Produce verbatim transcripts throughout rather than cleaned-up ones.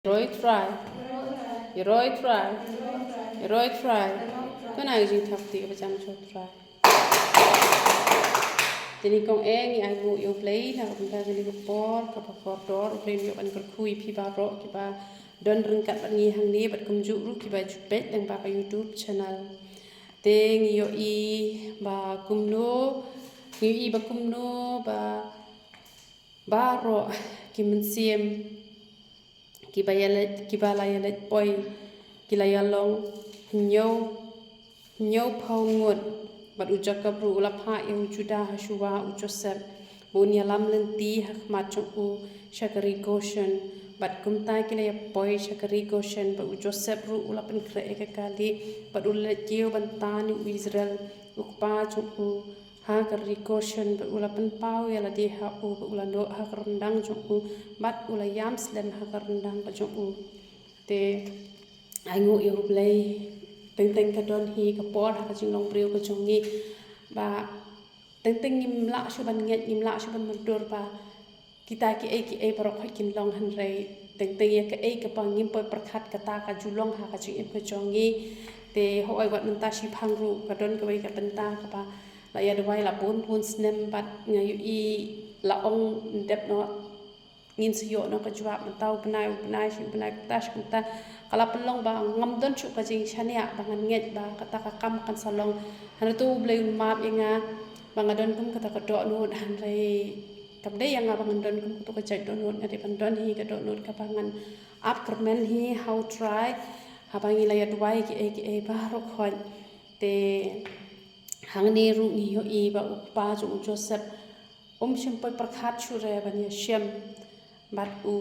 Ïaroh ïa U Trai. Ïaroh ïa U Trai. Ïaroh ïa U Trai. Kane ka jingthap kti kaba jam sha U Trai. Te ngi kong eng, ngi ainguh ïa U Blei na ka bynta kane ka por kaba kordor. U Blei un ïoh ban kyrkhu ïa phi baroh kiba don ryngkat bad ngi hangne bad kumjuh ruh kiba ju peit lyngba ka YouTube channel. Te ngi ïohi ba kumno, ngi ïohi ba kumno ba baroh ki mynsiem kiba ïaleit, kiba la ïaleit poi, ki la ïalong hynñiew, hynñiewphew ngut. Bad u Jakob ruh u la phah ïa u Judah ha shuwa u Joseph ba un ïalam lynti ha khmat jong u sha ka ri Goshen. Bad kumta ki la ïapoi sha ka ri Goshen, bad u Joseph ruh u la pynkhreh ïa ka kali, bad u la leit kiew ban tan ïa u Israel u kpa jong u ha ka ri Goshen, bad u la pynpaw ïa lade ha u, bad u la noh ha ka ryndang jong u, bad u la ïam slem ha ka ryndang ka jong u. Te ainguh ïa U Blei, teng teng ka don hi ka por ha ka jinglong briew ka jong ngi ba teng teng ngim lah shuh ban ngeit, ngim lah shuh ban mutdur ba kita kiei kiei baroh khoit kin long, hynrei teng teng ïa kaei kaba ngim poi pyrkhat kata ka ju long ha ka jingim ka jong ngi. Te hooid, wat mynta shiphang ruh ka don kawei ka bynta kaba la ïa duwai la bun bun snem bad nga ïohi la ong dep noh ngin sa ïoh noh ka jubab mynta u bnai, u bnai, shi u bnai, kumta shi kumta. Ka la pynlong ba ngam don shuh ka jingshaniah ba ngan ngeit ba kata ka kam kan sa long. Hynrei to U Blei un map ïa nga ba nga don kum kata ka dohnud, hynrei kam dei ïa nga ba ngan don kum kato ka jait dohnud, nga dei ban don hi ka dohnud kaba ngan ap kyrmen hi ha U Trai haba ngi la ïa duwai kiei kiei baroh khoit. Te hangne ruh ngi ïohi ba u kpa jong u Joseph um shym poi pyrkhat shuh re ban ïashem bad u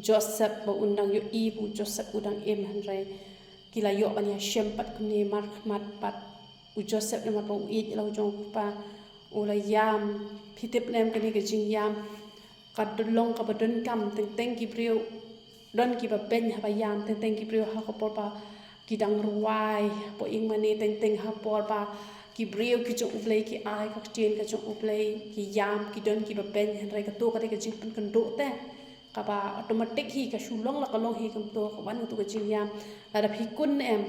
Joseph ba un dang ïohi ba u Joseph u dang im, hynrei ki la ïoh ban ïashem pat kumne markhmat bad u Joseph namar ba u ïeit ïa la u jong u kpa. U la ïam, phi tip ne em kane ka jingïam ka don long kaba donkam, teng teng ki briew don kiba beiñ haba ïam, teng teng ki briew ha ka por ba ki dang rwai, hapoh ïing mane, teng teng ha por ba ki briew ki jong U Blei ki ai ka ktien ka jong U Blei ki ïam, ki don kiba beiñ, hynrei kato ka dei ka jingpynkynduh te kaba automatic hi, ka shu long la ka long hi kumto, ka wan kato ka jingïam. Lada phi kun ne em,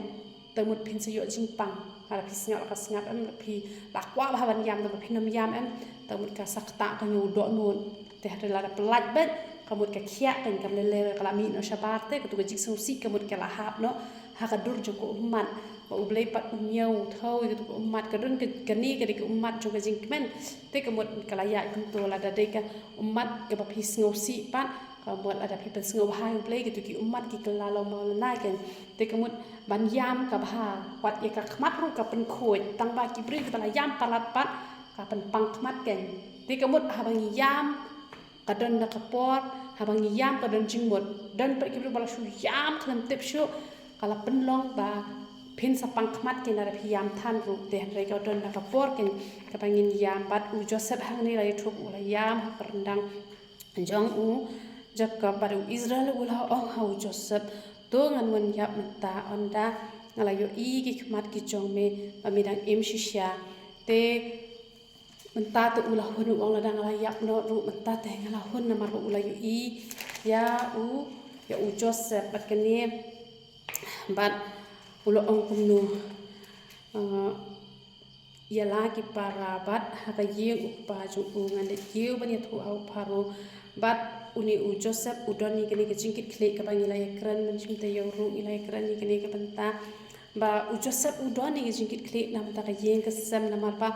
te mut phin sa ïoh jingpang. Lada phi sngap la ka sngap em, lada phi la kwah bha ban ïam, te mut phin ym ïam em, te mut ka sa ktah ka ñiew dohnud. Te hynrei lada pyllait beit, ka mut ka khiah, kan kam lele ka la mih noh shabar te, kato ka jingsngewsih ka mut ka la hap noh ha ka dur jong ka ummat. Ba U Blei pat u ñiew, u thaw ïa kato ka ummat, ka don ka, kane ka dei ka ummat jong ka jingkmen. Te ka mut ka la ïaid kumto, lada dei ka ummat kaba phi sngewsih pat, ka mut lada phi pynsngewbha ïa U Blei, kato ki ummat ki kylla long mawlynnai kan. Te ka mut ban ïam ka bha, wat ïa ka khmat ruh ka pynkhuid, tang ba ki briew kiba la ïam palat pat ka pynpang khmat kan. Te ka mut haba ngi ïam ka don da ka por, haba ngi ïam ka don jingmut. Don pat ki briew ba la shu ïam khlem tip shuh, ka la pynlong ba phin sa pang khmat kan lada phi ïam than ruh. Te hynrei ka don da ka por kan kaba ngin ïam. Bad u Joseph hangne la ïathuh u la ïam ha ka ryndang jong u Jakob, bad u Israel u la ong ha u Joseph, to ngan wan ïap mynta, ynda nga la ïohi ki khmat ki jong me ba me dang im shisha. Te mynta te u la hun, u ong lada nga la ïap noh ruh mynta te nga la hun, namar ba u la ïohi ïa u, ïa u Joseph. Bad kane, bad u la ong kumno, eh, ïa la ki para bad ha ka ïing u kpa jong u, ngan leit kiew ban ïathuh ha u Pharaoh. Bad une u Joseph u don ïa kane ka jingkitkhlieh kaba ngi la ïakren mynshem taïew ruh, ngi la ïakren ïa kane ka bynta. Ba u Joseph u don ïa ka jingkitkhlieh na bynta ka ïing ka sem, namar ba,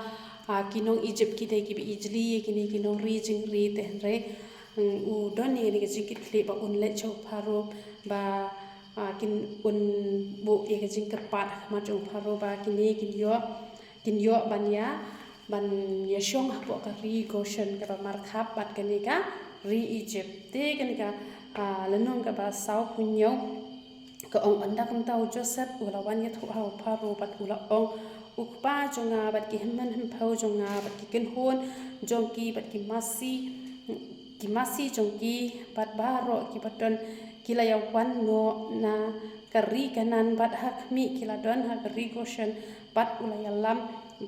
ah, ki nong Egypt ki dei kiba ijli ïa kine ki nongri jingri, te hynrei, mm, u don ïa kane ka jingkitkhlieh ba un leit sha u Pharaoh, ba, ah, kin, un buh ïa ka jingkyrpad ha khmat jong u Pharaoh ba kine kin ïoh, kin ïoh ban ïa, ban ïashong hapoh ka ri Goshen kaba markhap bad kane ka ri Egypt. Te kane ka, ah, lynnong kaba sawphew hynñiew ka ong, ynda kumta u Joseph u la wan ïathuh ha u Pharaoh bad u la ong, u kpa jong nga bad ki hynmen hynphew jong nga bad ki kynhun jong ki bad ki masi, ki masi jong ki bad baroh kiba don ki la ïawan noh na ka ri Kanaan bad ha khmih ki la don ha ka ri Goshen. Bad u la ïalam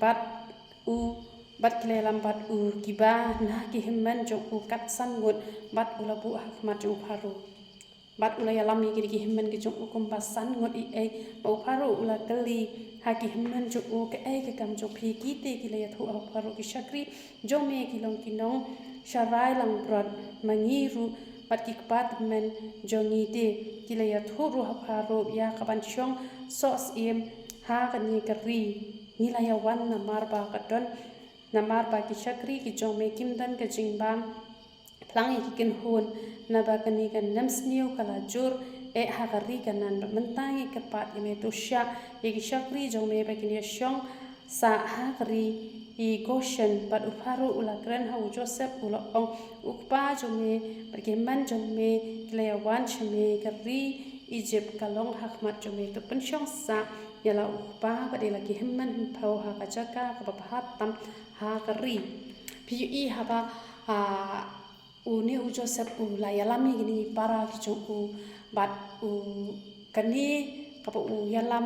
bad u, bad ki la ïalam bad u kiba na ki hynmen jong u kat san ngut, bad u la buh ha khmat jong u Pharaoh. Bad u la ïalam ïa kine ki hynmen ki jong u kumba san ngut ïa ei. Bad u Pharaoh u la kylli ha ki hynmen jong u, kaei ka kam jong phi? Ki te ki la ïathuh ha u Pharaoh, ki shakri jong me ki long ki nongsharai langbrot ma ngi ruh bad ki kpa tymmen jong ngi te. Ki la ïathuh ruh ha u Pharaoh ïa ka ban shong soh syiem ha kane ka ri. Ngi la ïawan namar ba ka don, namar ba ki shakri ki jong me kim don ka jingbam phlang ïa ki kynhun, naba kane ka nemsniew ka la jur eh ha ka ri Kanaan. Bad mynta ngi kyrpad ïa me, to shah ïa ki shakri jong me ba kin ïa shong sah ha ka ri Goshen. Bad u Pharaoh u la kren ha u Joseph, u la ong, u kpa jong me bad ki hynmen jong me ki la ïawan sha me. Ka ri Egypt ka long ha khmat jong me, to pynshong sah ïa la u kpa bad ïa la ki hynmen hynphew ha ka jaka kaba bha tam ha ka ri. Phi ïohi haba, ah, une u Joseph u la ïalam ïa kine ki para ki jong u, bad u, kane kaba u ïalam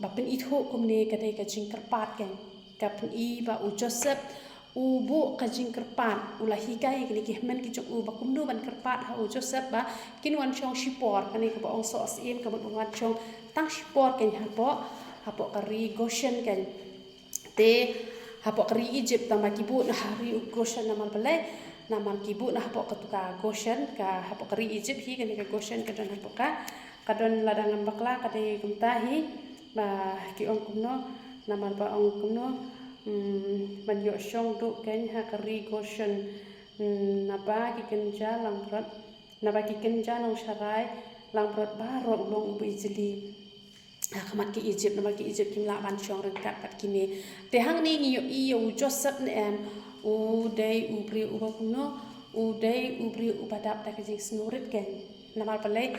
ba pynithuh kumne ka dei ka jingkyrpad, kan. Ka pyni ba u Joseph u buh ka jingkyrpad, u la hikai ïa kine ki hynmen ki jong u ba kumno ban kyrpad ha u Joseph ba kin wan shong shipor. Kane kaba ong soh syiem ka mut ban wan shong tang shipor, kan, hapoh, hapoh ka ri Goshen, kan. Te hapoh ka ri Egypt, tang ba ki buh na ha ri Goshen, namar balei? Namar ki buh na hapoh katu ka Goshen, ka hapoh ka ri Egypt hi kane ka Goshen ka don hapoh ka, ka don, lada ngam bakla ka dei kumta hi, ba ki ong kumno, namar ba ong kumno, hmm, ban ïoh shong duh, kan, ha ka ri Goshen, hmm, naba ki kynja langbrot, naba ki kynja nongsharai langbrot baroh, u long uba ijli ha khmat ki Egypt, namar ki Egypt kim lah ban shong ryngkat bad kine. Te hangne ngi ïohi ïa u Joseph, ne em, u dei u briew uba kumno, u dei u briew uba dap da ka jingsngewrit, kan. Namar balei?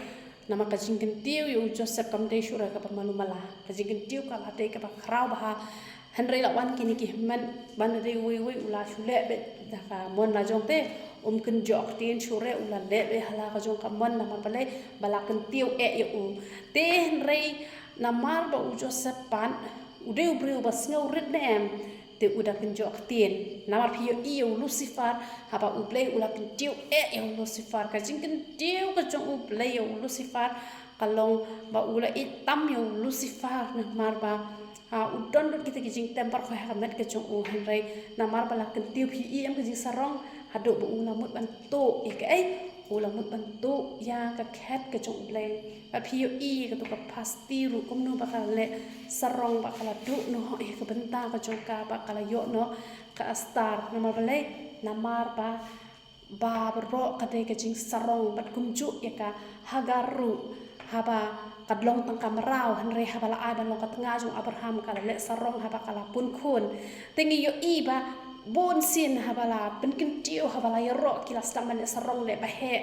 Namar ka jingkyntiew ïa u Joseph kam dei shuh re kaba malu mala. Ka jingkyntiew ka la dei kaba khraw bha. Hynrei la wan kine ki hynmen, ban da dei uwei uwei u la shu leh beit da ka mon la jong te. Um kynjoh ktien shuh re, u la leh beit ha la ka jong ka mon, namar balei? Ba la kyntiew eh ïa u. Te hynrei namar ba u Joseph pat u dei u briew ba sngewrit, ne em, te u da kynjoh ktien. Namar phi ïohi ïa u Lucifer, haba U Blei u la kyntiew eh ïa u Lucifer, ka jingkyntiew ka jong U Blei ïa u Lucifer ka long ba u la ïeit tam ïa u Lucifer, namar ba, ah, u don lut kita ki jingtem baroh ha ka met ka jong u. Hynrei namar ba la kyntiew, phi ïohi em, ka jingsarong, haduh ba u la mut ban tuh ïa kaei? U la mut ban tuh ïa ka khet ka jong U Blei. Bad phi ïohi katu ka Vashti ruh kumno ba ka la leh sarong, ba ka la duh noh ïa ka bynta ka jong ka, ba ka la ïoh noh ka Esther. Namar balei? Namar ba, ba baroh ka dei ka jingsarong. Bad kumjuh ïa ka Hagar ruh, haba ka long tang ka mraw, hynrei haba la ai ban long ka tnga jong u Abraham, ka la leh sarong haba ka la pun khun. Te ngi ïohi ba bunsien haba la pynkyntiew, haba la ïaroh, ki la sdang ban leh sarong leh ba heh.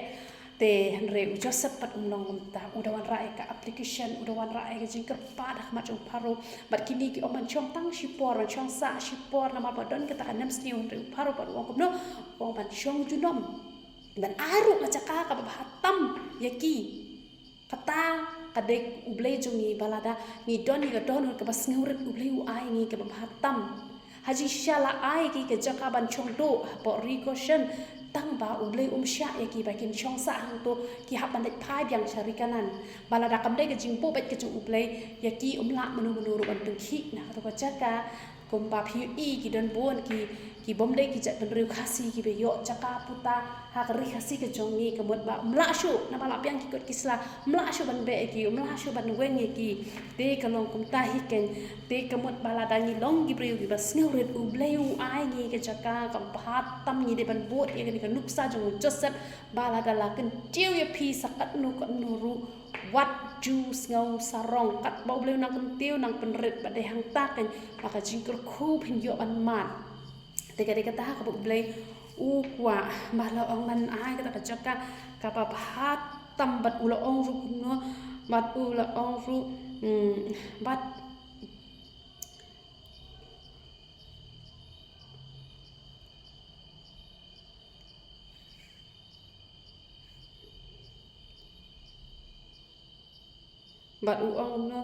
Te hynrei u Joseph pat um long kumta, u da wanrah ïa ka application, u da wanrah ïa ka jingkyrpad ha khmat jong u Pharaoh. Bad kine ki ong ban shong tang shipor, ban shong sah shipor, namar ba don kata ka nemsniew, hynrei u Pharaoh pat u ong kumno? U ong ban shong junom, ban ai ruh ka jaka kaba bha tam ïa ki. Kata ka dei U Blei jong ngi, ba lada ngi don ïa ka dohnud kaba sngewrit, U Blei u ai ngi kaba bha tam. Ha jingshisha la ai ki ka jaka ban shong duh hapoh ri Goshen, tang ba U Blei um shah ïa ki ba kin shong sah hangto, ki hap ban leit phai biang sha ri Kanaan. Ba lada kam dei ka jingbuh beit ka jong U Blei, ïa ki um lah mano mano ruh ban pynkhiah na kato ka jaka. Kumba phi ïohi, ki don bun ki, ki bym dei ki jaitbynriew Khasi kiba ïoh jaka puta ha ka ri Khasi ka jong ngi, ka mut ba um lah shuh, naba la biang ki kot ki sla, um lah shuh ban beh ïa ki, um lah shuh ban weng ïa ki. Te ka long kumta hi, kan. Te ka mut ba lada ngi long ki briew kiba sngewrit, U Blei u ai ngi ka jaka kaba bha tam. Ngi dei ban bud ïa kane ka nuksa jong u Joseph, ba lada la kyntiew ïa phi sa katno katno ruh, wat ju sngew sarong. Katba U Blei u nang kyntiew, nang pynrit, bad dei hangta, kan, ba ka jingkyrkhu phin ïoh ban mad. Te ka dei kata kaba U Blei u kwah, ba la ong ban ai kata ka jaka kaba bha tam. Bad u la ong ruh kumno? Bad u la ong ruh, hmm, bad Bad u ong kumno?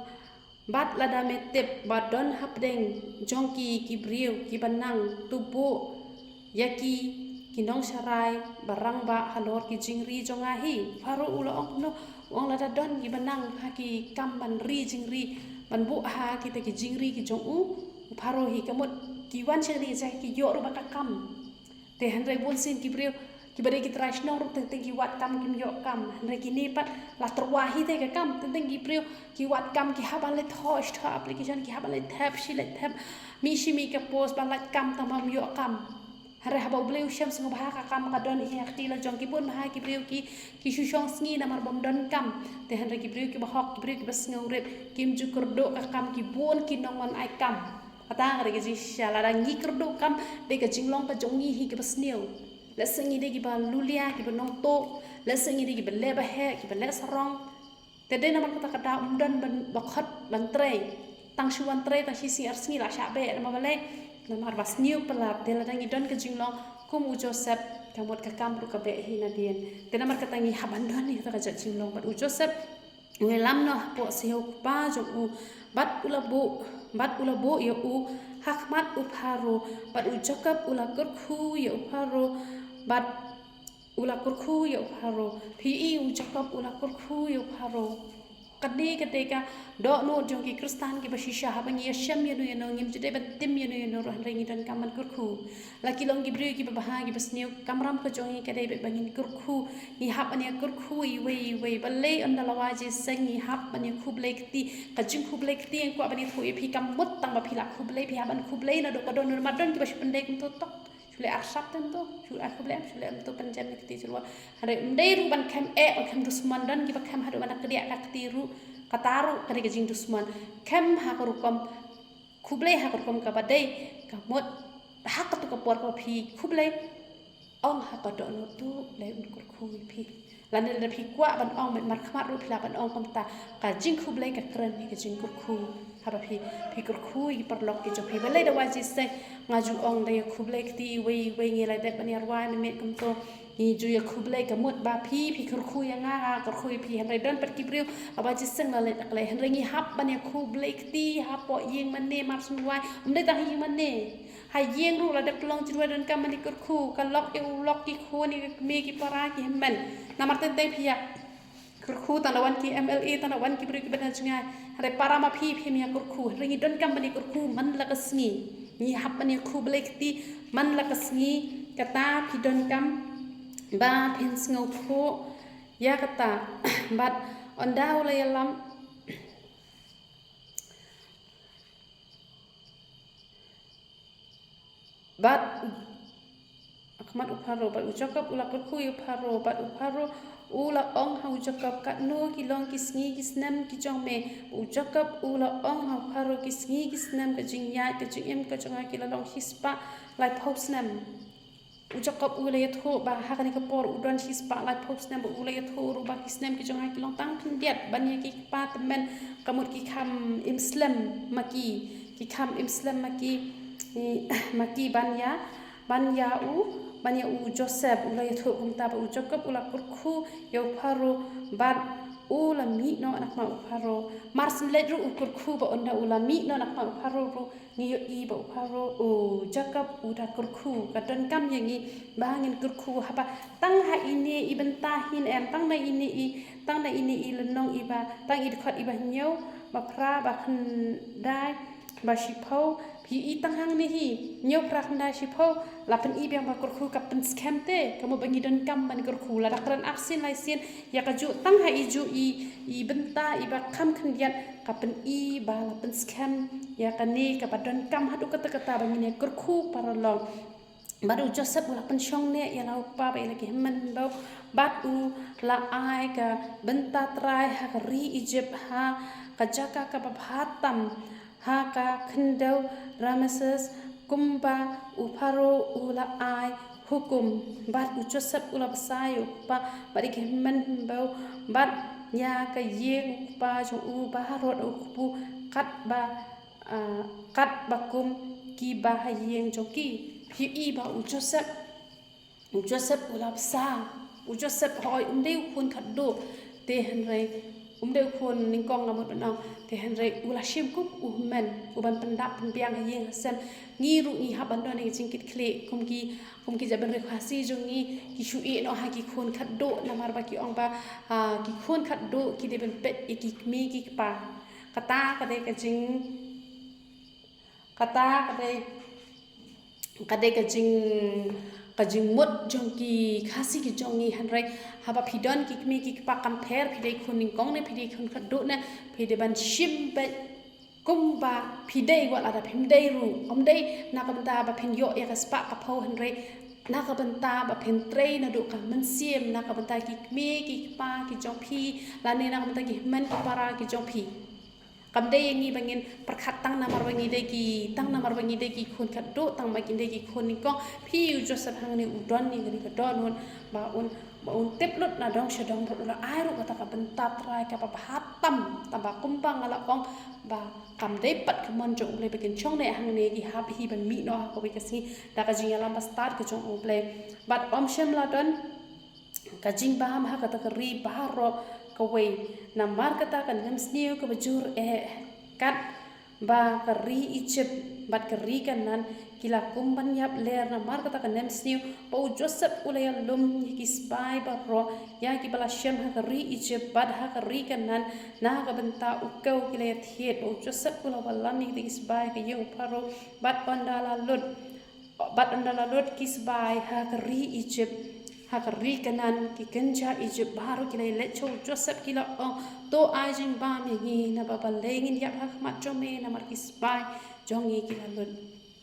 Bad lada me tip ba don hapdeng jong ki ki briew kiba nang, to buh ïa ki ki nongsharai ba rangbah halor ki jingri jong nga hi. Pharaoh u la ong kumno? U ong lada don kiba nang ha ki kam ban ri jingri, ban buh ha kita ki jingri ki jong u, u Pharaoh hi ka mut ki wan shane ki ïoh ruh ba ka kam. Te hynrei bun sien ki briew kiba dei ki trai shnong ruh teng teng ki wad kam kim ïoh kam. Hynrei kine pat la tyrwa hi te ka kam, teng teng ki briew ki wad kam, ki hap ban leit thoh sha application, ki hap ban leit thep shi leit thep, mih shi mih ka post ban lait kam tang bym ïoh kam. Hynrei haba U Blei u shem sngewbha ka kam ka don hi ha kti la jong ki, bun bha ki briew ki, ki shu shong sngi namar bym don kam. Te hynrei ki briew kiba hok, ki briew kiba sngewrit, kim ju kyrduh ka kam, ki bun ki nongwan ai kam. Kata ka dei ka jingshisha, lada ngi kyrduh kam, dei ka jinglong ka jong ngi hi kaba sniew. Lehse ngi dei kiba lulia, kiba nongtuh, lehse ngi dei kiba leh ba heh, kiba leh sarong. Te dei namar kata ka daw ym don ban, ba khot ban trei. Tang shu wan trei tang shi sngi ar sngi la shah beh, namar balei? Namar ba sniew palat. Te lada ngi don ka jinglong kum u Joseph, ka mut ka kam ruh ka beh hi nadien. Te namar kata ngi hap ban don hi kata ka jait jinglong. Bad u Joseph u ïalam noh hapoh seisoh u kpa jong u, bad u la buh, bad u la buh ïa u ha khmat u Pharaoh, bad u Jakob u la kyrkhu ïa u Pharaoh, bad u la kyrkhu ïa u Pharaoh. Phi i, u Jakob u la kyrkhu ïa u Pharaoh. Kane ka dei ka dohnud jong ki Khristan kiba shisha, haba ngi ïashem ïano ïano, ngim ju dei ban tim ïano ïano ruh, hynrei ngi donkam ban kyrkhu. La ki long ki briew kiba bha, kiba sniew, kamram ka jong ngi ka dei beit ba ngin kyrkhu. Ngi hap ban ïa kyrkhu iwei ïa iwei. Balei? Ynda la wai jingïaseng ngi hap ban ïa khublei kti. Ka jingkhublei kti nga kwah ban ïathuh ïa phi kam mut tang ba phi la khublei, phi hap ban khublei naduh ka dohnud. Namar don kiba shu pyndep kumto tok. Shu leh arsap te kumto, shu leh, shu leh, shu leh kumto, pynjem ïa ka kti shuwa. Hynrei ym dei ruh ban khem eh, ban khem dusmon, don kiba khem haduh ban da kdiah ka kti ruh, kata ruh ka dei ka jingdusmon. Khem ha ka rukom khublei, ha ka rukom kaba dei, ka mut ha kato ka por kaba phi khublei, ong ha ka dohnud, to Blei un kyrkhu ïa phi. Lane lada phi kwah ban ong beit markhmat ruh phi lah ban ong kumta. Ka jingkhublei ka kren ïa ka jingkyrkhu. Haba phi, phi kyrkhu ïa ki paralok ki jong phi. Balei? Da wai jingïaseng nga ju ong da ïa khublei kti iwei iwei, ngi la dep ban ïa rwai mynmiet kumto. Ngi ju ïa khublei, ka mut ba phi, phi kyrkhu ïa nga, nga kyrkhu ïa phi. Hynrei don pat ki briew, haba jingïaseng la leit da ka lei. Hynrei ngi hap ban ïa khublei kti hapoh ïing mane, mar shu rwai. Ym dei tang ha ïing mane. Ha ïing ruh lada ka long jingrwai donkam ban ïa kyrkhu, ka lok ïa u lok, ki khun ïa ka kmie, ki para ki hynmen. Namar teng teng phi ïa kyrkhu tang da wan ki M L A, tang da wan ki briew kiba na jngai. Hynrei para ma phi, phim ïa kyrkhu. Hynrei ngi donkam ban ïa kyrkhu man la ka sngi. Ngi hap ban ïa khublei kti man la ka sngi. Kata phi donkam ba phin sngewthuh ïa kata. Bad ynda u la ïalam bad u, ha khmat u Pharaoh, bad u Jakob u la kyrkhu ïa u Pharaoh, bad u Pharaoh u la ong ha u Jakob, katno ki long ki sngi ki snem ki jong me? Bad u Jakob u la ong ha u Pharaoh, ki sngi ki snem ka jingïaid ka jingim ka jong nga ki la long shispah laiphew snem. U Jakob u la ïathuh ba ha kane ka por u don shispah laiphew snem, bad u la ïathuh ruh ba ki snem ki jong nga ki long tang khyndiat ban ïa ki kpa tymmen, ka mut ki kham im slem ma ki, ki kham im slem ma ki, ma ki ban ïa, ban ïa u, ban ïa u Joseph. U la ïathuh kumta, bad u Jakob u la kyrkhu ïa u Pharaoh bad u la mih noh na khmat u Pharaoh. Mar syn leit ruh u kyrkhu, bad ynda u la mih noh na khmat u Pharaoh ruh ngi ïohi ba u Pharaoh, u Jakob u da kyrkhu. Ka donkam ïa ngi ba ngin kyrkhu haba tang ha ine i bynta hi ne em, tang na ine i, tang na ine i lynnong iba, tang i dkhot iba hynñiew, ba phra, ba khyndai, ba shiphew. Phi i tang hangne hi, hynñiew, phra, khyndai, shiphew, la pyni biang ba kyrkhu ka pynskhem te. Ka mut ba ngi donkam ban kyrkhu. Lada kren arsien laisien ïa kajuh, tang ha i juh i, i bynta iba kham khyndiat, ka pyni ba la pynskhem ïa kane kaba donkam haduh katta katta ba ngin ïa kyrkhu paralok. Bad u Joseph u la pynshong neh ïa la u kpa bad ïa la ki hynmen hynbew, bad u la ai ka bynta trai ha ka ri Ijipt, ha ka jaka kaba bha tam, ha ka khyndew Rameses, kumba u Pharaoh u la ai hukum. Bad u Joseph u la bsa ïa u kpa bad ïa ki hynmen hynbew bad ïa ka ïing u kpa jong u baroh da u kpu, katba, ah, katba kum kiba ha ïing jong ki. Phi i ba u Joseph, u Joseph u la bsa. U Joseph hooid um dei u khun khatduh, te hynrei Um dei u khun nyngkong nga mut ban ong, te hynrei u la shim kum u hynmen, u ban pyndap pynbiang ha ïing ha sem. Ngi ruh ngi hap ban don ïa ka jingkitkhlieh kum ki, kum ki jaitbynriew Khasi jong ngi, ki shu ïeh noh ha ki khun khatduh namar ba ki ong ba, ah, ki khun khatduh ki dei ban peit ïa ki kmie ki kpa. Kata ka dei ka jing, kata ka dei, ka dei ka jing, ka jingmut jong ki Khasi ki jong ngi, hynrei haba phi don ki kmie ki kpa, kam pher phi dei khun nyngkong ne phi dei khun khatduh ne, phi dei ban shim beit kumba phi dei wat lada phim dei ruh. Ym dei na ka bynta ba phin ïoh ïa ka spah ka phew, hynrei na ka bynta ba phin trei naduh ka mynsiem na ka bynta ki kmie ki kpa ki jong phi, lane na ka bynta ki hynmen ki para ki jong phi. Kam dei ïa ngi ba ngin pyrkhat tang namar ba ngi dei ki, tang namar ba ngi dei ki khun khatduh, tang ba kin dei ki khun nyngkong. Phi, u Joseph hangne u don ïa kane ka dohnud ba un, ba un tip lut na dong sha dong ba u la ai ruh kata ka bynta trai kaba bha tam, tang ba kumba nga la ong ba kam dei pat ka mon jong U Blei ba kin shong ne hangne, ki hap hi ban mih noh ha kawei ka sngi da ka jingïalam ba stad ka jong U Blei. Bad ym shym la don ka jingbam ha kata ka ri baroh kawei. Namar kata ka nemsniew kaba jur eh, katba ka ri Ijipt bad ka ri Kanaan ki la kum ban ïap ler namar kata ka nemsniew, ba u Joseph u la ïalum ïa ki sbai baroh, ïa kiba la shem ha ka ri Ijipt bad ha ka ri Kanaan, na ka bynta u kew ki la ïathied. Ba u Joseph u la wallam ïa ki sbai ha ka ïing u Pharaoh, bad ynda la lut Bad ynda la lut ki sbai ha ka ri Ijipt, ha ka ri Kanaan, ki kynja Ijipt baroh ki la leit sha u Joseph, ki la ong, "To ai jingbam ïa ngi, naba balei ngin ïap ha khmat jong me, namar ki sbai jong ngi ki la lut."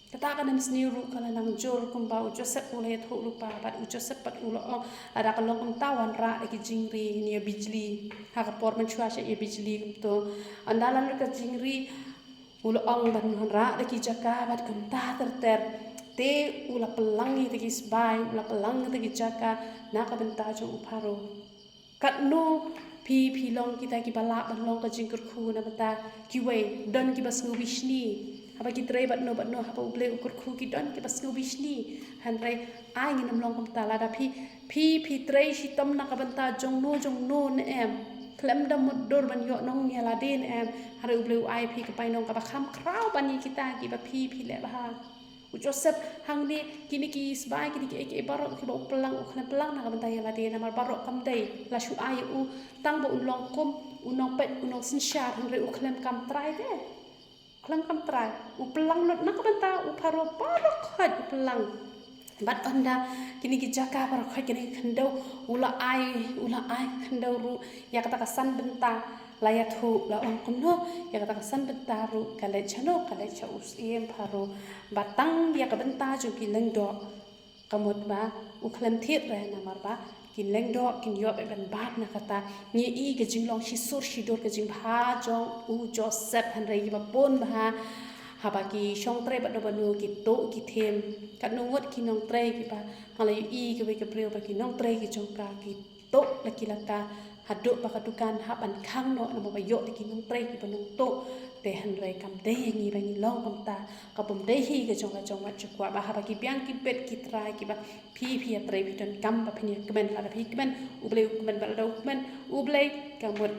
Kata ka nemsniew ruh ka la nang jur kumba u Joseph u la ïathuh lypa, bad u Joseph pat u la ong, "Lada ka long kumta, wanrah da ki jingri, ngin ïa bijli." Ha ka por mynshuwa shu ïa bijli kumto. Ynda la lut ka jingri, u la ong ban wanrah da ki jaka bad kumta ter ter. Te u la pynlang ïa ki sbai, u la pynlang ïa ki jaka na ka bynta jong u Pharaoh. Katno phi, phi long kita kiba lah ban long ka jingkyrkhu na bynta kiwei, don kiba sngew bishni. Haba ki trei bad no bad no, haba U Blei u kyrkhu, ki don kiba sngew bishni. Hynrei ai ngin ym long kumta. Lada phi, phi, phi trei shitom na ka bynta jong no jong no ne em, khlem da mutdur ban ïoh nong ïa lade ne em, hynrei U Blei u ai phi ka bainong kaba kham khraw ban ïa kita kiba phi, phi leh bha. U Joseph hangne, kine ki sbai, kine kiei kiei baroh kiba u pynlang, u khlem pynlang na ka bynta ïa lade, namar baroh kam dei, la shu ai ïa u tang ba un long kum u nongpeit, u nongsynshar, hynrei u khlem kam trai de. Khlem kam trai. U pynlang lut na ka bynta u Pharaoh baroh khoit u pynlang. Bad ynda kine ki jaka baroh khoit, kine ki khyndew, u la ai, u la ai khyndew ruh ïa kata ka san bynta, la ïathuh, la ong kumno, ïa kata ka san bynta ruh ka leit sha no, ka leit sha u syiem Pharaoh. Bad tang ïa ka bynta jong ki lyngdoh, ka mut ba u khlem thied re, namar ba ki lyngdoh kin ïoh ban bat na kata. Ngi i ka jinglong shisur shidur, ka jingbha jong u Joseph, hynrei kiba bun bha haba ki shong trei bad no bad no, ki tuh ki them. Katno ngut ki nongtrei kiba, nga la ïohi kawei ka briew ba ki nongtrei ki jong ka ki tuh la ki la ka, haduh ba ka dukan hap ban khang noh namar ba ïoh da ki nongtrei kiba nongtuh. Te hynrei kam dei ïa ngi ba ngin long kumta. Ka bym dei hi ka jong ka jong wat ju kwah ba haba ki biang ki bit ki trai kiba phi, phi ïatrei, phi donkam ba phin ïa kmen. Lada phi kmen, U Blei u kmen, bad lada u kmen U Blei, ka mut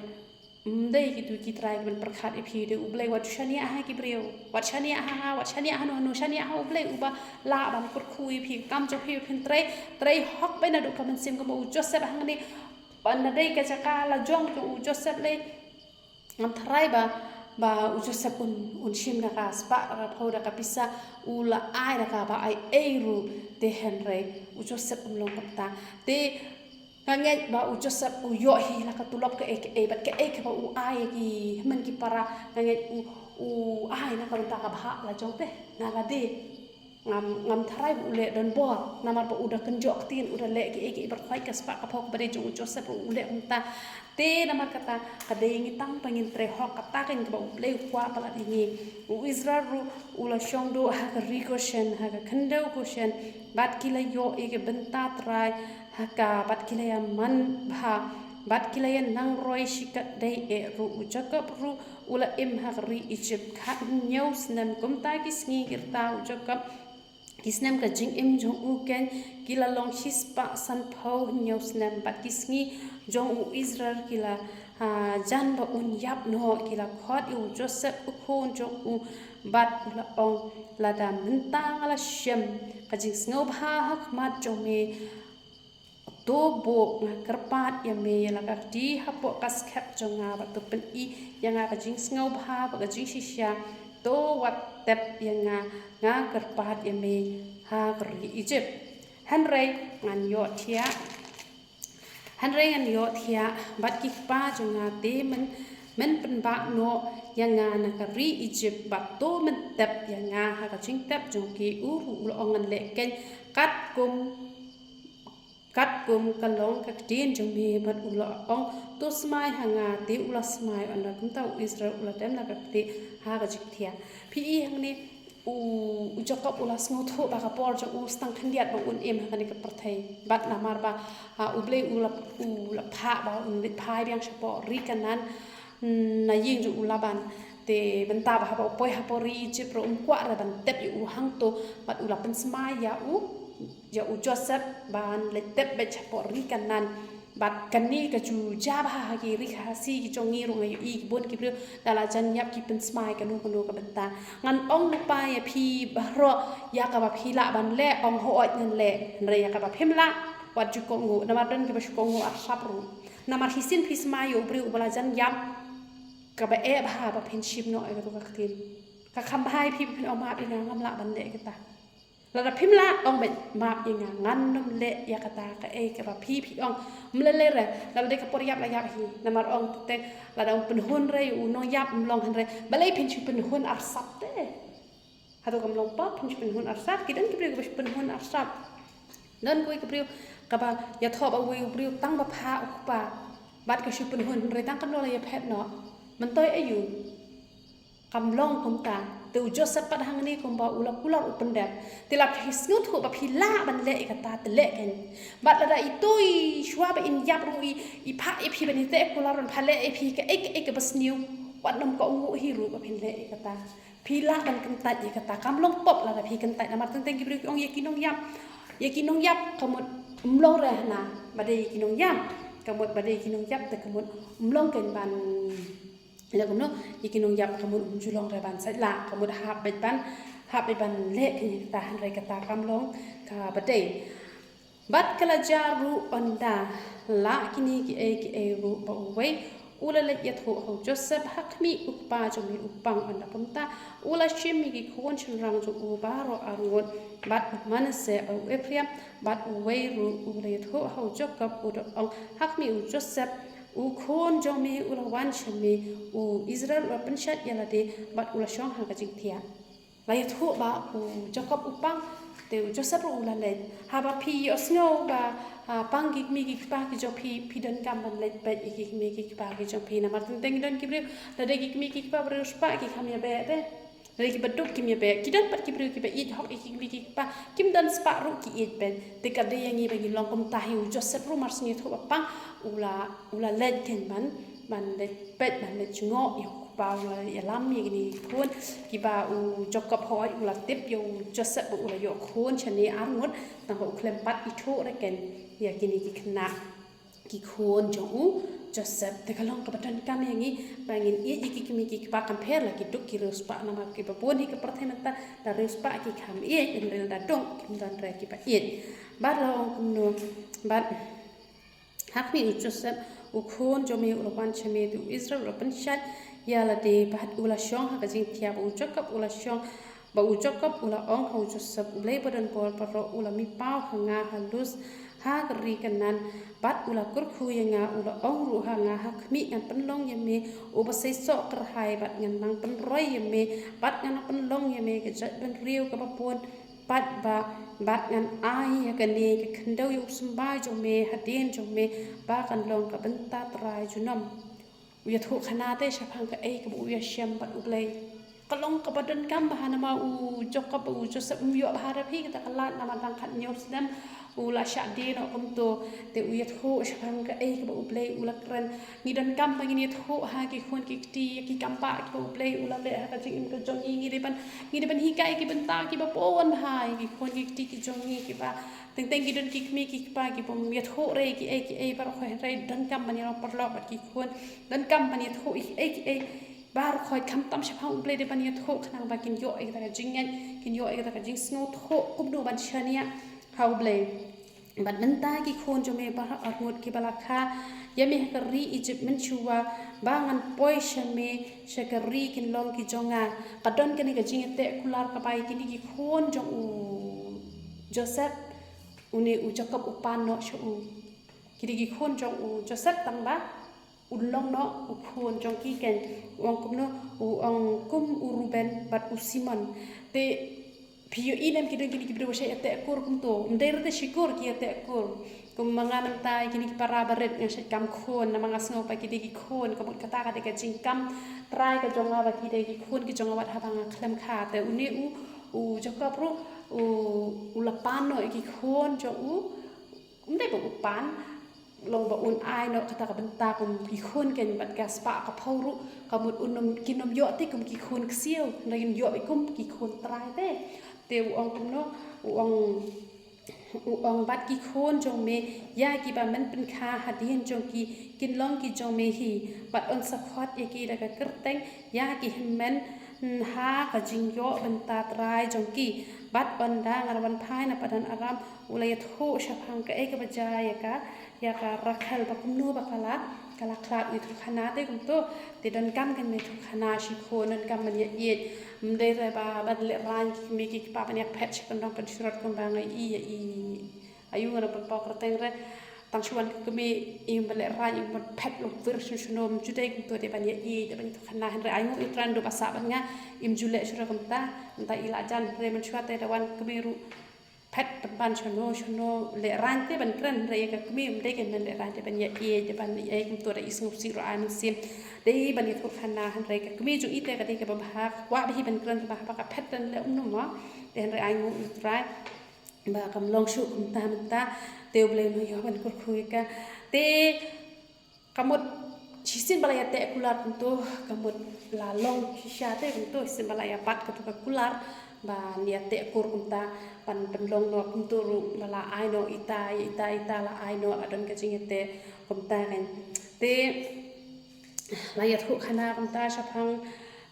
ym dei kitu ki trai kiban pyrkhat ïa phi de. U Blei wat ju shaniah ha ki briew, wat shaniah ha nga, wat shaniah ha no ha no, shaniah ha U Blei uba lah ban kyrkhu ïa phi. Kam jong phi ba phin trei, trei hok beit naduh ka mynsiem kumba u Joseph hangne. Ynda dei ka jaka la jong jong u Joseph lei, ngam tharai ba, ba u Joseph un, un shim da ka spah, da ka phew, da ka pisa, u la ai da kaba ai ei ruh. Te hynrei u Joseph um long kumta. Te nga ngeit ba u Joseph u ïoh hi la ka tulop kaei kaei bad kaei kaba u ai ïa ki hynmen ki para, nga ngeit u, u ai na ka bynta ka bhah la jong te, na lade. Ngam, ngam tharai ba u leh donbor, namar ba u da kynjoh ktien, u da leh kiei kiei baroh khoit, ka spah ka phew kaba dei jong u Joseph ruh u leh kumta. Te namar kata, ka dei ïa ngi tang ba ngin trei hok, kata keiñ kaba U Blei u kwah palat ïa ngi. U Israel ruh u la shong duh ha ka ri Goshen, ha ka khyndew Goshen, bad ki la ïoh ïa ka bynta trai ha ka, bad ki la ïa manbha, bad ki la ïa nang roi shikatdei eh ruh. U Jakob ruh u la im ha ka ri Ijipt khathynñiew snem. Kumta ki sngi ki rta u Jakob, ki snem ka jingim jong u keiñ, ki la long shispah sanphew hynñiew snem. Bad ki sngi jong u Israel ki la, jan ba un ïap noh, ki la khot ïa u Joseph u khun jong u bad u la ong, lada mynta nga la shem ka jingsngewbha ha khmat jong me, to buh, nga kyrpad ïa me ïa la ka kti hapoh ka skep jong nga bad to pyni ïa nga ka jingsngewbha bad ka jingshisha, to wat tep ïa nga, nga kyrpad ïa me ha ka ri Egypt. Hynrei ngan ïohthiah, hynrei ngan ïohthiah bad ki kpa jong nga, te men, men pynbah noh ïa nga na ka ri Egypt bad to men tep ïa nga ha ka jingtep jong ki. U ruh u la ong, ngan leh keiñ katkum katkum ka long ka ktien jong me. Bad u la ong, to smai ha nga. Te u la smai, ynda kumta u Israel u la dem la ka kti ha ka jingthiah. Phi i hangne, u, u Jakob u la sngewthuh ba ka por jong u tang khyndiat ba un im ha kane ka pyrthei. Bad namar ba, ha, U Blei u la, u la phah ba un leit phai biang shapoh ri Kanaan, mm, na ïing jong u Laban. Te mynta ba haba u poi hapoh ri Egypt ruh um kwah re ban tep ïa u hangto, bad u la pynsmai ïa u, ïa u Joseph ban leit tep beit shapoh ri Kanaan. Bad kane ka ju jia bha ha ki ri Khasi ki jong ngi ruh, nga ïohi ki bun ki briew da la jan ïap ki pynsmai kano kano ka bynta. Ngan ong lypa ïa phi baroh, ïa kaba phi lah ban leh, ong hooid ngan leh. Hynrei ïa kaba phim lah, wat ju kohnguh, namar don kiba shu kohnguh arsap ruh. Namar shisien phi smai ïa u briew uba la jan ïap, kaba eh bha ba phin shim noh ïa kato ka ktien. Ka kham bha ïa phi ba phin ong, map ïa nga, ngam lah ban leh kata. Lada phim lah, ong beit, map ïa nga, ngan nym leh ïa kata kaei kaba phi phi ong. Ym lei lei re, lada dei ka por ïap la ïap hi. Namar ong te, lada ym pynhun re ïa u nongïap ym long, hynrei balei phin shu pynhun arsap te? Hato kam long pop phin shu pynhun arsap? Ki don ki briew kiba shu pynhun arsap. Don kawei ka briew kaba ïathoh ba uwei u briew tang ba phah u kpa bad ka shu pynhun, hynrei tang katno la ïaphet noh. Myntoi aïu? Kam long kumta. Te u Joseph pat hangne kumba u la kular u pyndep. Te lada phi sngewthuh ba phi lah ban leh ïa kata, te leh keiñ. Bad lada ithuh shuwa ba in ïap ruh i, i phah ïa phi ban ïateh kular, ban phah leh ïa phi kaei kaei kaba sniew, wat nym kohnguh hi ruh ba phin leh ïa kata. Phi lah ban kyntait ïa kata, kam long pop lada phi kyntait. Namar teng teng ki briew ki ong ïa ki nongïap, ïa ki nongïap ka mut ym long re hana, ba dei ïa ki nongïap. Ka mut ba dei ïa ki nongïap te ka mut ym long keiñ ban leh kumno, ïa ki nongïap ka mut ym ju long re ban sait lah, ka mut hap beit ban, hap beit ban leh keiñ ïa kata, hynrei kata kam long kaba dei. Bad ka la jia ruh ynda la kine kiei kiei ruh ba uwei u la leit ïathuh ha u Joseph ha khmih u kpa jong me u pang. Ynda kumta u la shim ïa ki khun shynrang jong u baroh arngut, bad u Manasseh bad u Ephraim, bad uwei ruh u la ïathuh ha u Jakob, u da ong ha khmih u Joseph, u khun jong me u la wan sha me, u Israel u la pynshait ïa lade bad u la shong ha ka jingthiah. La ïathuh ba u Jakob u pang, te u Joseph ruh u la leit. Haba phi ïohsngew ba, ah, pang ki kmie ki kpa ki jong phi, phi donkam ban leit peit ïa ki kmie ki kpa ki jong phi. Namar teng teng don ki briew, lada ki kmie ki kpa ba riewspah ki kham ïabeh te. Lada kiba duk kim ïabeh. Ki don pat ki briew kiba ïeit hok ïa ki kmie ki kpa, kim don spah ruh ki ïeit beit. Te ka dei ïa ngi ba ngin long kumta hi. U Joseph ruh mar shu ïathuh ba pang, u la, u la leit keiñ ban, ban leit peit, ban leit jngoh ïa u kpa. U la ïalam ïa kine ki khun kiba u Jakob, hooid u la tip ïa u Joseph ba u la ïoh khun shane arngut, tang ba u khlem pat ithuh re keiñ ïa kine ki khynnah, ki khun jong u Joseph. Te ka long kaba donkam ïa ngi ba ngin ïeit ïa ki kmie ki kpa, kam pher la ki duk ki riewspah, namar kiba bun hi ka pyrthei mynta da riewspah ki kham ïeit, hynrei lada duk kim don re kiba ïeit. Bad la ong kumno, bad ha khmih u Joseph, u khun jong me u la wan sha me, te u Israel u la pynshait ïa lade bad u la shong ha ka jingthiah. Ba u Jakob u la shong, ba u Jakob u la ong ha u Joseph, U Blei ba don bor baroh u la mih paw ha nga ha Lus ha ka ri Kanaan, bad u la kyrkhu ïa nga, u la ong ruh ha nga, ha khmih ngan pynlong ïa me uba seisoh kyrhai, bad ngan nang pynroi ïa me, bad ngan nang pynlong ïa me ka jaitbynriew kaba bun, bad ba, bad ngan ai ïa kane ka khyndew ïa u symbai jong me hadien jong me, ba kan long ka bynta trai junom. U ïathuh khana te shaphang kaei kaba u ïashem bad U Blei. Ka long kaba donkam bha namar u Jakob bad u Joseph, ym ïoh bha re phi kata ka lad, namar tang khathynñiew snem u la shah die noh kumto. Te u ïathuh shaphang kaei kaba U Blei u la kren. Ngi donkam ba ngin ïathuh ha ki khun ki kti ïa ki kambah kiba U Blei u la leh ha ka jingim ka jong ngi. Ngi dei ban, ngi dei ban hikai ïa ki bynta kiba bun bha ïa ki khun ki kti ki jong ngi kiba Teng teng ki don ki kmie ki kpa ki bym ïathuh re ki ei ki ei baroh khoit, hynrei donkam ban ïalong paralok bad ki khun, donkam ban ïathuh ei ki ei baroh khoit, khamtam shaphang U Blei, dei ban ïathuh khnang ba kin ïoh ïa kata ka jingngeit, kin ïoh ïa kata ka jingsngewthuh kumno ban shaniah ha U Blei. Bad mynta ki khun jong me baroh arngut kiba la kha ïa me ha ka ri Egypt mynshuwa ba ngan poi sha me sha ka ri kin long ki jong nga. Ka don kane ka jingïateh kular kaba ïa kine ki khun jong u Joseph, une u Jakob u pan noh sha u. Kine ki khun jong u Joseph tang ba un long noh u khun jong ki, ken u ong kumno, u ong kum u Ruben bad u Simon. Te phi ïohi ne em ki don kine ki briew ba shait ïateh kur kumto? Ym dei re te shikur ki ïateh kur. Kum ma nga mynta ïa kine ki para barit nga shait kam khun, namar nga sngew ba ki dei ki khun, ka mut kata ka dei ka jingkam trai ka jong nga ba ki dei ki khun ki jong nga wat haba nga khlem kha. Te une u, u Jakob ruh u, u la pan noh ïa ki khun jong u, ym dei ba u pan, long ba un ai noh kata ka bynta kum ki khun, ken bad ka spah ka phew ruh ka mut un ym, kin ym ïoh te kum ki khun ksiew, hynrei kin ïoh kum ki khun trai te. Te u ong kumno, u ong, u ong bad ki khun jong me ïa kiba men pynkha hadien jong ki kin long ki jong me hi, bad yn sa khot ïa ki da ka kyrteng ïa ki hynmen ha ka jingïoh bynta trai jong ki. Bad ynda nga la wan phai na Padan Aram, u la ïathuh shaphang kaei kaba jia ïa ka, ïa ka Rakhel ba kumno ba ka la, ka la khlad ïathuh khana te kumto. Te donkam ken me ïathuh khana shi khun, donkam ban ïa ïeit. Ym dei re ba ban lehrain ki kmie ki kpa ban ïa phet sha kyndong kynshrot kumba nga ïohi ïa i. Ayu nga nang pynpaw kyrteng re, tang shu wan ka kmie im ban lehrain im ban phet longwir shano shano, ym ju dei kumto, dei ban ïa ïeit, dei ban ïathuh khana. Hynrei ai nguh ïa U Trai, ndu ba sah ban nga im ju leh shuh re kumta. Mynta i la jan, hynrei mynshuwa te da wan kmie ruh phet pynban shano shano, lehrain te ban kren, hynrei ïa ka kmie ym dei ken ban lehrain, dei ban ïa ïeit, dei ban ïa kumto, da i sngewsih ruh ai mynsiem. Dei ban ïathuh khana, hynrei ka kmie jong i te ka dei kaba bha, kwah ba hi ban kren, kaba bha, ba ka phet ban leh um no mo. Te hynrei ai nguh ïa U Trai ba kam long shuh kumta mynta. Te U Blei un ïoh ban kyrkhu ïa ka. Te ka mut shisien ba la ïateh kular kumto, ka mut la long shisha te kumto, shisien ba la ïa bat kato ka kular ban ïateh kur kumta, ban pynlong noh kumto ruh, ba la ai noh ita ïa ita, ita la ai noh, la don ka jingïateh kumta kan. Te la ïathuh khana kumta shaphang,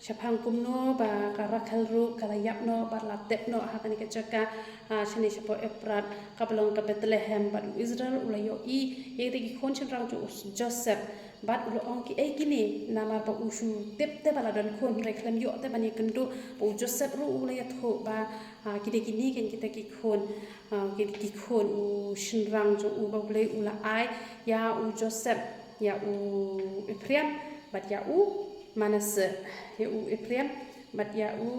shaphang kumno ba ka Rakhel ruh ka la ïap noh bad la tep noh ha kane ka jaka, ah, shane shapoh Ephrat, kaba long ka Bethlehem, bad u Israel u la ïohi ïa kita ki khun shynrang jong u Joseph, bad u la ong, kiei kine, namar ba u shu tip te ba la don khun, hynrei khlem ïoh te ban ïakynduh. Bad u Joseph ruh u la ïathuh ba, ah, ki dei kine ken kita ki khun, ah, ki, ki khun u shynrang jong u ba U Blei u la ai ïa u Joseph, ïa u Ephraim bad ïa u Manasseh, ïa u Ephraim bad ïa u,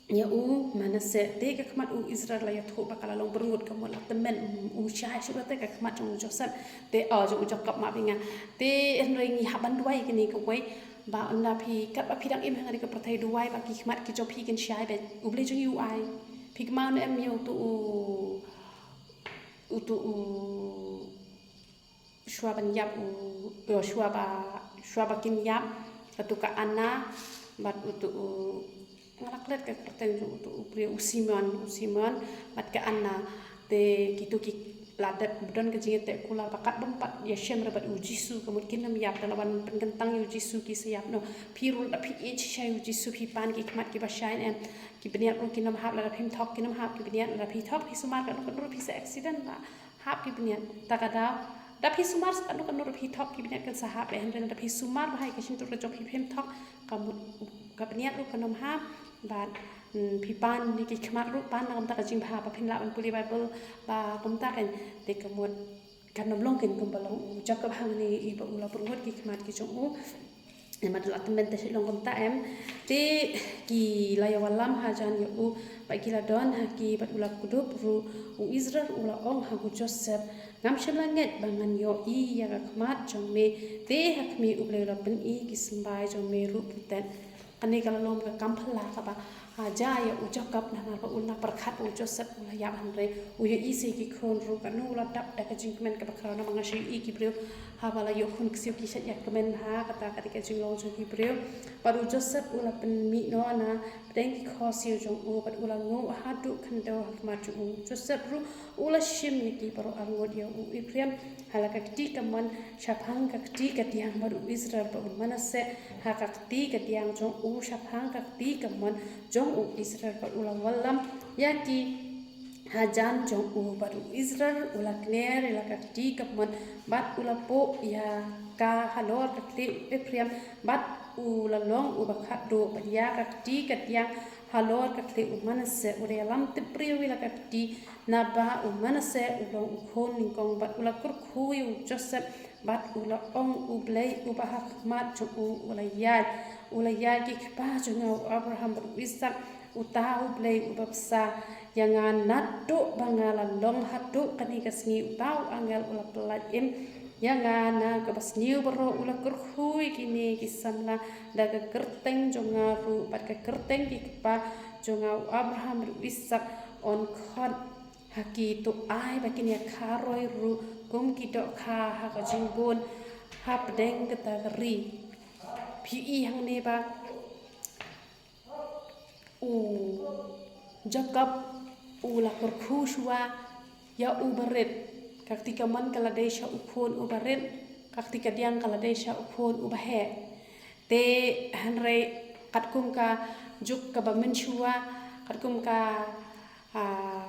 ïa u Manasseh. Te ka khmat u Israel la ïathuh ba ka la long byrngut, ka mut la tymmen, um, um shai shuh te ka khmat jong u Joseph, te, oh, jong u Jakob, mafi nga. Te hynrei ngi hap ban duwai kane kawei, ba ynda phi, katba phi dang im ha kane ka pyrthei, duwai ba ki khmat ki jong phi kin shai beit, U Blei jong ngi u ai. Phi kynmaw ne em ïa uto u, uto u, shuwa ban ïap u, yo, shuwa ba, shuwa ba kin ïap, kato ka Anna, bad uto u, nga la klet ka kyrteng jong uto u briew, u Simon, u Simon bad ka Anna. Te kito ki la dep don ka jingïateh kular ba kat bym pat ïashem re bad u Jisu, ka mut kin ym ïap, da la wan pynkyntang ïa u Jisu ki sa ïap noh. Phi ruh lada phi ïeit shisha ïa u Jisu, phi pan ki khmat kiba shai ne em, ki bniat ruh kin ym hap, lada phim thok kin ym hap ki bniat, lada phi thok phi sumar, katno katno ruh phi sa accident ba hap ki bniat. Ta ka daw, da phi sumar sa katno katno ruh phi thok, ki bniat kin sa hap, eh, hynrei da phi sumar bha ïa ka shyntur ka jong phi, phim thok, ka mut ka bniat ruh kan ym hap. Bad, mm, phi pan ïa ki khmat ruh, pan na kumta ka jingbha, ba phin lah ban pule Baibl, ba kumta kan, te ka mut kan ym long ken kumba long u Jakob hangne, i ba u la byrngut ki khmat ki jong u. Em, bad la tymmen te shu long kumta em. Te ki la ïa wallam hajan ïa u, bad ki la don ha ki, bad u la kdup ruh. U Israel u la ong ha u Joseph, ngam shym la ngeit ba ngan ïohi ïa ka khmat jong me, te ha khmih U Blei u la pyni ki symbai jong me ruh bun. Kane ka la long ka kam phylla kaba, ah, jia ïa u Jakob, namar ba u la pyrkhat ba u Joseph u la ïap, hynrei u ïohi sa ïa ki khun ruh, kano u la dap da ka jingkmen kaba khraw, namar nga shu ïohi ki briew Haba la ïoh khun ksiew ki shait ïa kmen ha kata ka dei ka jinglong jong ki briew. Bad u Joseph u la pynmih noh na pdeng ki khohsiew jong u bad u la nguh haduh khyndew ha khmat jong u. Joseph ruh u la shim ïa ki baroh arngut, ïa u Ephraim ha la ka kti kamon shaphang ka kti kadiang bad u Israel bad u Manasseh ha ka kti kadiang jong u shaphang ka kti kamon jong u Israel bad u la wallam ïa ki hajan jong u bad u Israel u la kner ïa la ka kti kamon bad u la buh ïa ka halor ka khlieh u Ephraim bad u la long uba khatduh bad ïa ka kti kadiang halor ka khlieh u Manasseh. U la ïalam tip briew ïa la ka kti naba u Manasseh u long u khun nyngkong bad u la kyrkhu ïa u Joseph bad u la ong, U Blei uba ha khmat jong u u la ïaid, u la ïaid ki kpa jong nga u Abraham bad u Isaak, uta U Blei uba bsa ïa nga naduh ba nga la long haduh kane ka sngi. Uta u angel u la pyllait im ïa nga na kaba sniew baroh. U la kyrkhu ïa kine ki samla da ka kyrteng jong nga ruh bad ka kyrteng ki kpa jong nga u Abraham bad u Isaak, yn khot ha ki. To ai ba kin ïa kha roi ruh kum ki dohkha ha ka jingbun hapdeng kata ka ri. Phi i hangne ba u Jakob u la kyrkhu shuwa ïa u barit. Ka kti kamon ka la dei sha u khun u barit, ka kti kadiang ka la dei sha u khun u baheh. Te hynrei katkum ka juk kaba mynshuwa, katkum ka, ah,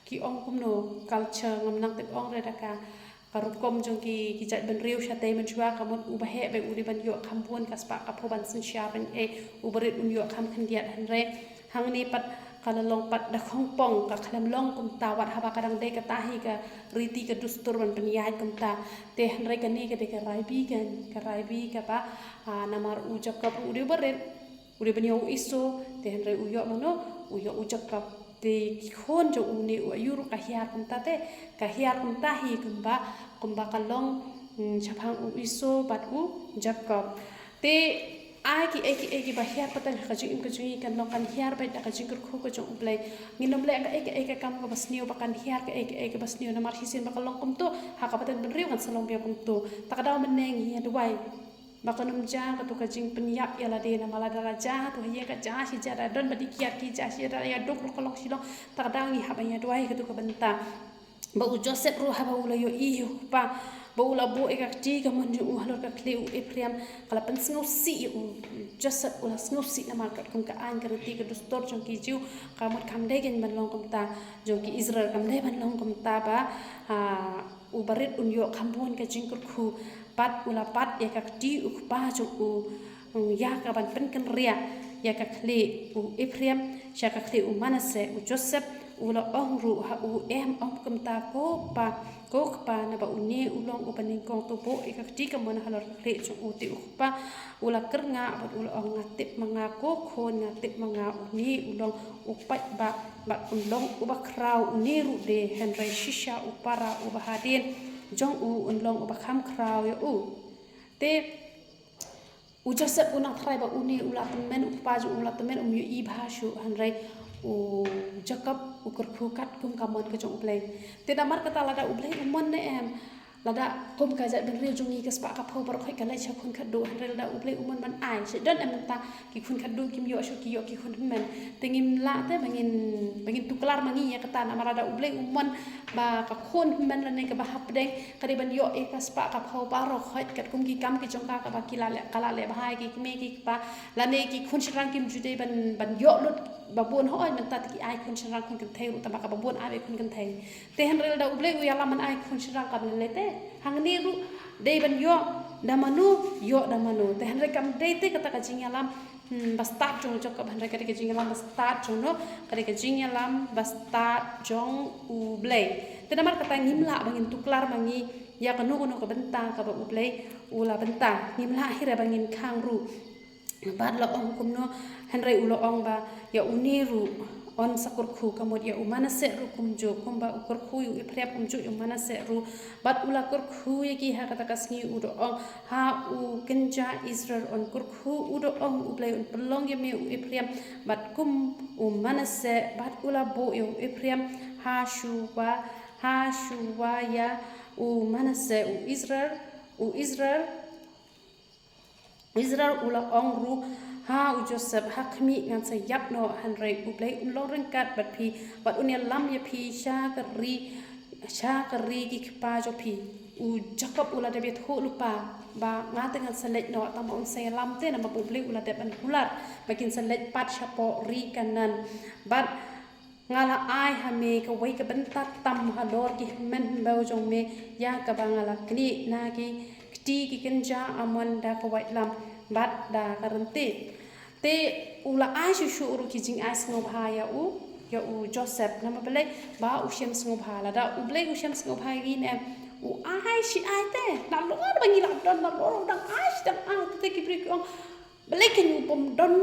ki ong kumno, culture, ngam nang tip ong re da ka, ka rukom jong ki, ki jait bynriew shatei mynshuwa, ka mut u baheh ba u dei ban ïoh kham bun ka spah ka phew ban synshar, eh, u barit un ïoh kham khyndiat. Hynrei hangne pat ka la long pat da khongpong, ka khlem long kumta wat haba ka dang dei kata hi ka riti ka dustur ban pynïaid kumta. Te hynrei kane ka dei ka rai bi, ka, ka rai bi kaba, ah, namar u Jakob u dei u barit, u dei ban ïoh u Esau, te hynrei u ïoh mano, u ïoh u Jakob. Te ki khun jong une u aïu ruh ka hiar kumta te, ka hiar kumta hi kumba, kumba ka long, mm, shaphang u Esau bad u Jakob. Te ai kiei kiei kiba hiar pateng ha ka jingim ka jong ngi kan long kan hiar beit da ka jingkyrkhu ka jong U Blei. Ngin ym leh kaei kaei ka kam kaba sniew ba kan hiar kaei kaei kaba sniew, namar shisien ba ka long kumto ha ka pateng bynriew kan sa long biang kumto. Ta ka daw mynne ngi ïa duwai ba kan ym jia kato ka jingpynïap ïa lade, namar lada la jia to ha ïing ka jia shi jia, da don ba dei kiad ki jia shi jia, da ïa duk ruh ka long shilong. Ta ka daw ngi hap ban ïa duwai kato ka bynta. Ba u Joseph ruh haba u la ïohi ïa u kpa ba u la buh ïa ka kti kamon jong u halor ka khlieh u Ephraim, ka la pynsngewsih ïa u. Joseph u la sngewsih namar katkum ka aiñ ka riti ka dustur jong ki Jiw, ka mut kam dei kein ban long kumta, jong ki Israel kam dei ban long kumta ba, ha, u barit un ïoh kham bun ka jingkyrkhu. Bad u la bat ïa ka kti u kpa jong u, mm, ïa ka ban pynkynriah ïa ka khlieh u Ephraim sha ka khlieh u Manasseh. U Joseph u la ong ruh ha u, Em ong kumta ko pa, ko kpa, naba une u long uba nyngkong. To buh ïa ka kti kamon halor ka khlieh jong u. Te u kpa u la kyrngah bad u la ong, Nga tip ma nga ko khun, nga tip ma nga, une u long u paidbah bad un long uba khraw, une ruh de, hynrei shisha u para uba hadien jong u un long uba kham khraw ïa u. Te u Joseph u nang tharai ba une u la tymmen, u kpa jong u la tymmen, um ïohi bha shuh, hynrei u Jakob u kyrkhu katkum ka mon ka jong U Blei. Te namar kata lada U Blei u mon ne em, lada kum ka jaitbynriew jong ngi ka spah ka phew baroh khoit ka leit sha khun khatduh, hynrei lada U Blei u mon ban ai, sha don em mynta ki khun khatduh kim ïoh shuh, ki ïoh ki khun hynmen. Te ngim lah te ba ngin, ba ngin tuklar ma ngi ïa kata, namar lada U Blei u mon ba ka khun hynmen lane kaba hapdeng ka dei ban ïoh ïa ka spah ka phew baroh khoit katkum ki kam ki jong ka kaba ki la leh, ka la leh bha ïa ki kmie ki kpa, lane ki khun shynrang kim ju dei ban, ban ïoh lut ba bun, hooid mynta te ki ai khun shynrang khun kynthei ruh, tangba kaba bun ai ba khun kynthei. Te hynrei lada U Blei u ïalam ban ai khun shynrang, kam lei lei te. Hangne ruh dei ban ïoh da mano, ïoh da mano. Te hynrei kam dei te kata ka jingïalam, hmm, ba stad jong u Jakob, hynrei ka dei ka jingïalam ba stad jong no, ka dei ka jingïalam ba stad jong U Blei. Te namar kata ngim lah ba ngin tuklar ma ngi ïa kano kano ka bynta kaba U Blei u la bynta. Ngim lah hi re ba ngin khang ruh. Bad la ong kumno, hynrei u la ong ba ïa une ruh yn sa kyrkhu, ka mut ïa u Manasseh ruh kumjuh, kumba u kyrkhu ïa u Ephraim kumjuh ïa u Manasseh ruh. Bad u la kyrkhu ïa ki ha kata ka sngi, u da ong, Ha u kynja Israel yn kyrkhu, u da ong, U Blei un pynlong ïa me u Ephraim bad kum u Manasseh. Bad u la buh ïa u Ephraim ha shuwa, ha shuwa ïa u Manasseh. U Israel U Israel, Israel u la ong ruh ha u Joseph, ha khmih ngan sa ïap noh, hynrei U Blei un long ryngkat bad phi, bad un ïalam ïa phi sha ka ri, sha ka ri ki kpa jong phi. U Jakob u la dep ïathuh lypa ba nga te ngan sa leit noh, tang ba un sa ïalam te, namar ba U Blei u la dep ban kular ba kin sa leit pat shapoh ri Kanaan. Bad nga la ai ha me kawei ka bynta tam halor ki hynmen hynbew jong me, ïa kaba nga la knieh na ki kti ki kynja Amon da ka waitlam bad da ka ryntieh. Te u la ai shuh shuh ruh ki jingai sngewbha ïa u, ïa u Joseph, namar balei? Ba u shem sngewbha. Lada U Blei u shem sngewbha ïa ngi ne, u ai shi ai te, nalor ba ngi la don, nalor u dang ai shi dang ai te. Te ki briew ki ong, balei kane u bym don,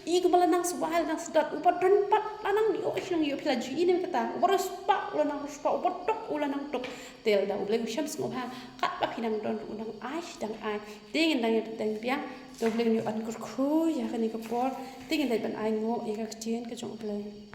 i kumba la nang sngewbha la nang sdang, uba don pat la nang ïoh, i nang ïoh, phi la ju i ne kata, uba riewspah u la nang riewspah, uba duk u la nang duk. Te lada U Blei u shem sngewbha, katba phi nang don ruh u nang ai shi dang ai. Te ngin dang ïa bteng biang, te U Blei un ïoh ban kyrkhu ïa kane ka por, te ngin dei ban ai nguh ïa ka ktien ka jong U Blei.